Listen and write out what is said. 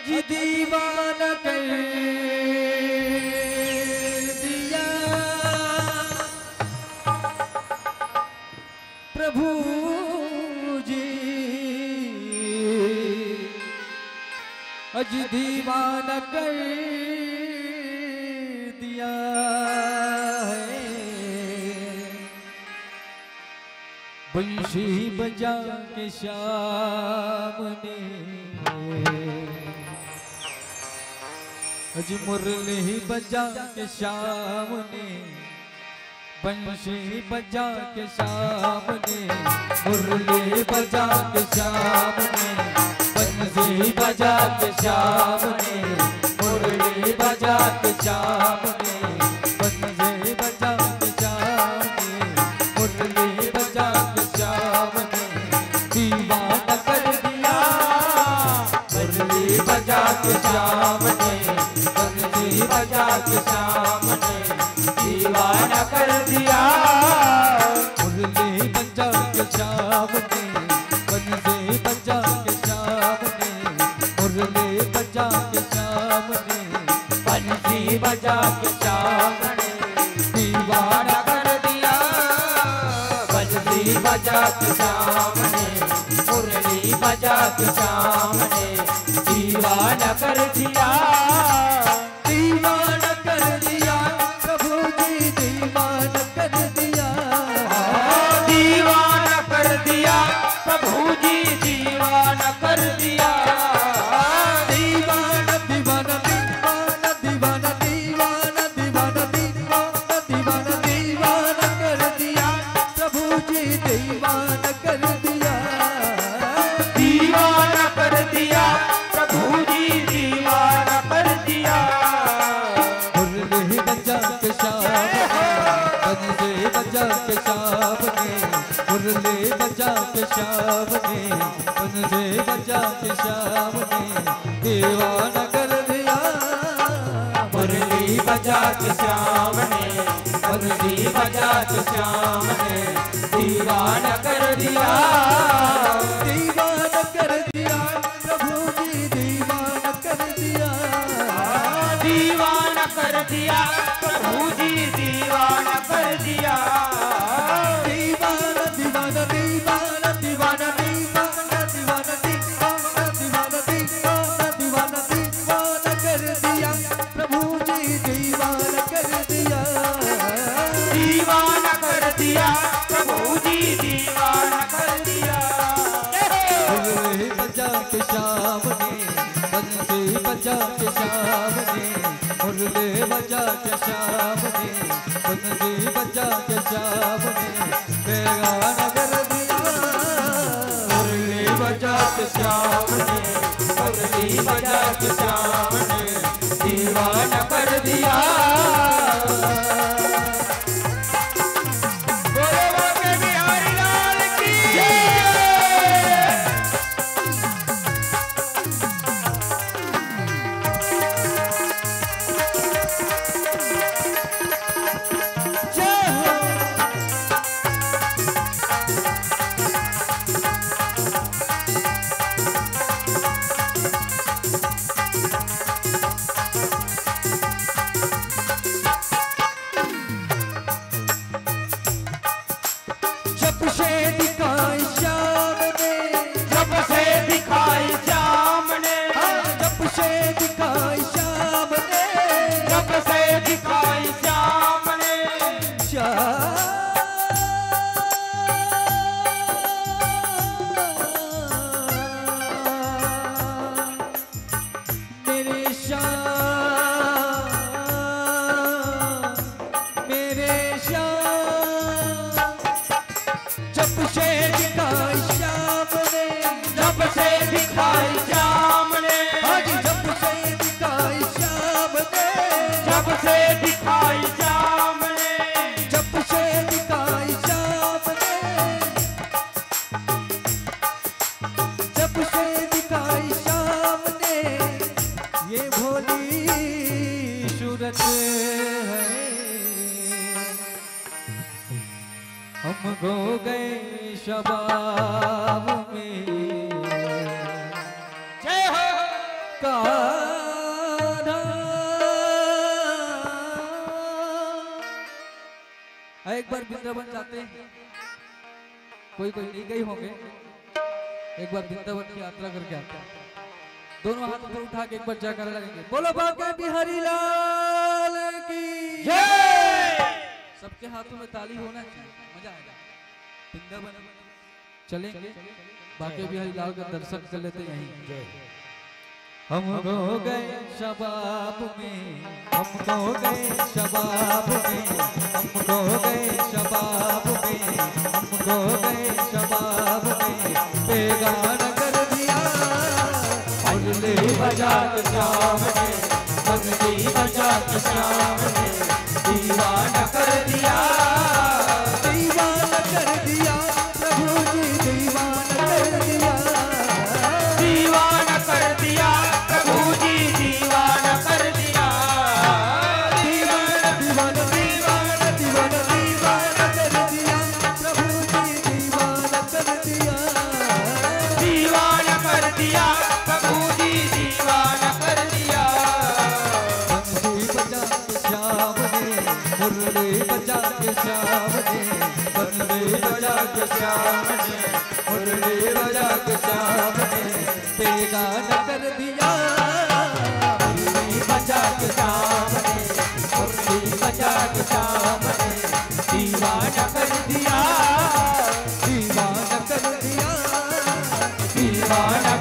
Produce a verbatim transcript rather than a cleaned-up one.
जी दीवाना कर दिया प्रभु जी, अज दीवाना कर दिया है। बंशी बजा के श्याम ने, अज मुरली बजा के श्याम ने, बंशी बजा के श्याम ने, मुरली बजा के श्याम ने, बंशी बजा के श्याम ने, मुरली बजा के श्याम ने, बंशी बजा के श्याम ने, मुरली बजा के श्याम ने दीवाना कर दिया। मुरली बजा के श्याम ने, बंशी बजा के श्याम ने दीवाना कर दिया। मुरली बजा के श्याम ने, बंशी बजा के श्याम ने, मुरली बजा के श्याम ने, बंशी बजा के श्याम ने दीवाना कर दिया। बंशी बजा के श्याम ने, मुरली बजा के श्याम ने दीवाना कर दिया। दीवाना कर दिया प्रभु जी, दीवाना कर दिया। दीवाना कर दिया प्रभु जी, दीवाना कर दिया। दीवाना, दीवाना, दीवाना, दीवाना, दीवाना, दीवाना, दीवाना, दीवाना, दीवाना कर दिया प्रभु जी, दीवाना कर दिया। दीवाना कर दिया प्रभु जी, दीवाना कर दिया। मुरली बजा के श्याम ने, बंशी बजा के श्याम ने, मुरली बजा के श्याम ने, बंशी बजा के श्याम ने दीवाना कर दिया। मुरली बजा के श्याम ने, बंशी बजा के श्याम ने दीवाना कर दिया। दीवाना कर दिया प्रभु जी, दीवाना कर दिया। दीवाना कर दिया प्रभु जी, दीवाना कर दिया। दीवाना, दीवाना, दीवाना, दीवाना, दीवाना, दीवाना, दीवाना, दीवाना, दीवाना, दीवाना, दीवाना कर दिया प्रभु जी, दीवाना कर दिया। दीवाना कर दिया प्रभु जी, दीवाना कर दिया। मुरली बजा के श्याम ने, बंशी बजा के श्याम ने, मुरली बजा के श्याम ने, बंशी बजा के श्याम ने दीवाना कर दिया। मुरली बजा के श्याम ने, मुरली बजा के श्याम ने दीवाना कर दिया। बोलो बांके बिहारी लाल की जय। जय हो। जब से दिखाई श्याम ने, जब से दिखाई श्याम ने, हाँ, जब से दिखाई श्याम ने, जब से दिखाई श्याम ने, श्याम। मेरे श्याम, मेरे श्याम, जब से दिखाई श्याम ने, जब से दिखाई श्याम ने, हाँ जी, जब से दिखाई श्याम ने, जब से दिखाई श्याम ने, जब से दिखाई श्याम ने, जब से दिखाई श्याम ने ये भोली सूरत है, हम खो गए शबाब में। जय हो। का एक बार वृंदावन जाते हैं, कोई कोई नहीं गए होंगे, एक बार वृंदावन की यात्रा करके आते हैं। दोनों हाथ ऊपर उठा के एक बार जयकारा लगाएंगे, बोलो बांके बिहारी लाल की। सबके हाथों में ताली होना चाहिए, मजा आएगा। वृंदावन चलेंगे, बांके बिहारी लाल का दर्शन कर लेते हैं यहीं। हम खो गए शबाब में, हम खो गए शबाब में, हम खो गए शबाब में, हम खो गए शबाब में। बेगाना कर दिया मुरली बजा के श्याम ने, मुरली बजा के श्याम ने दीवाना कर दिया, दीवाना कर दिया, प्रभु जी दीवाना कर दिया। दीवाना कर दिया, प्रभु जी दीवाना कर दिया। दीवाना, दीवाना, दीवाना, दीवाना, दीवाना कर दिया, प्रभु जी दीवाना कर दिया। दीवाना कर दिया, प्रभु जी दीवाना कर दिया। बंसी बजा के श्याम ने, मुरली बजा के श्याम ने, बंसी बजा के श्याम ने, मुरली बजा के श्याम ने बेगाना कर दिया। मुरली बजा के श्याम ने, मुरली बजा के श्याम ने दीवाना कर दिया, दीवाना कर दिया, दीवाना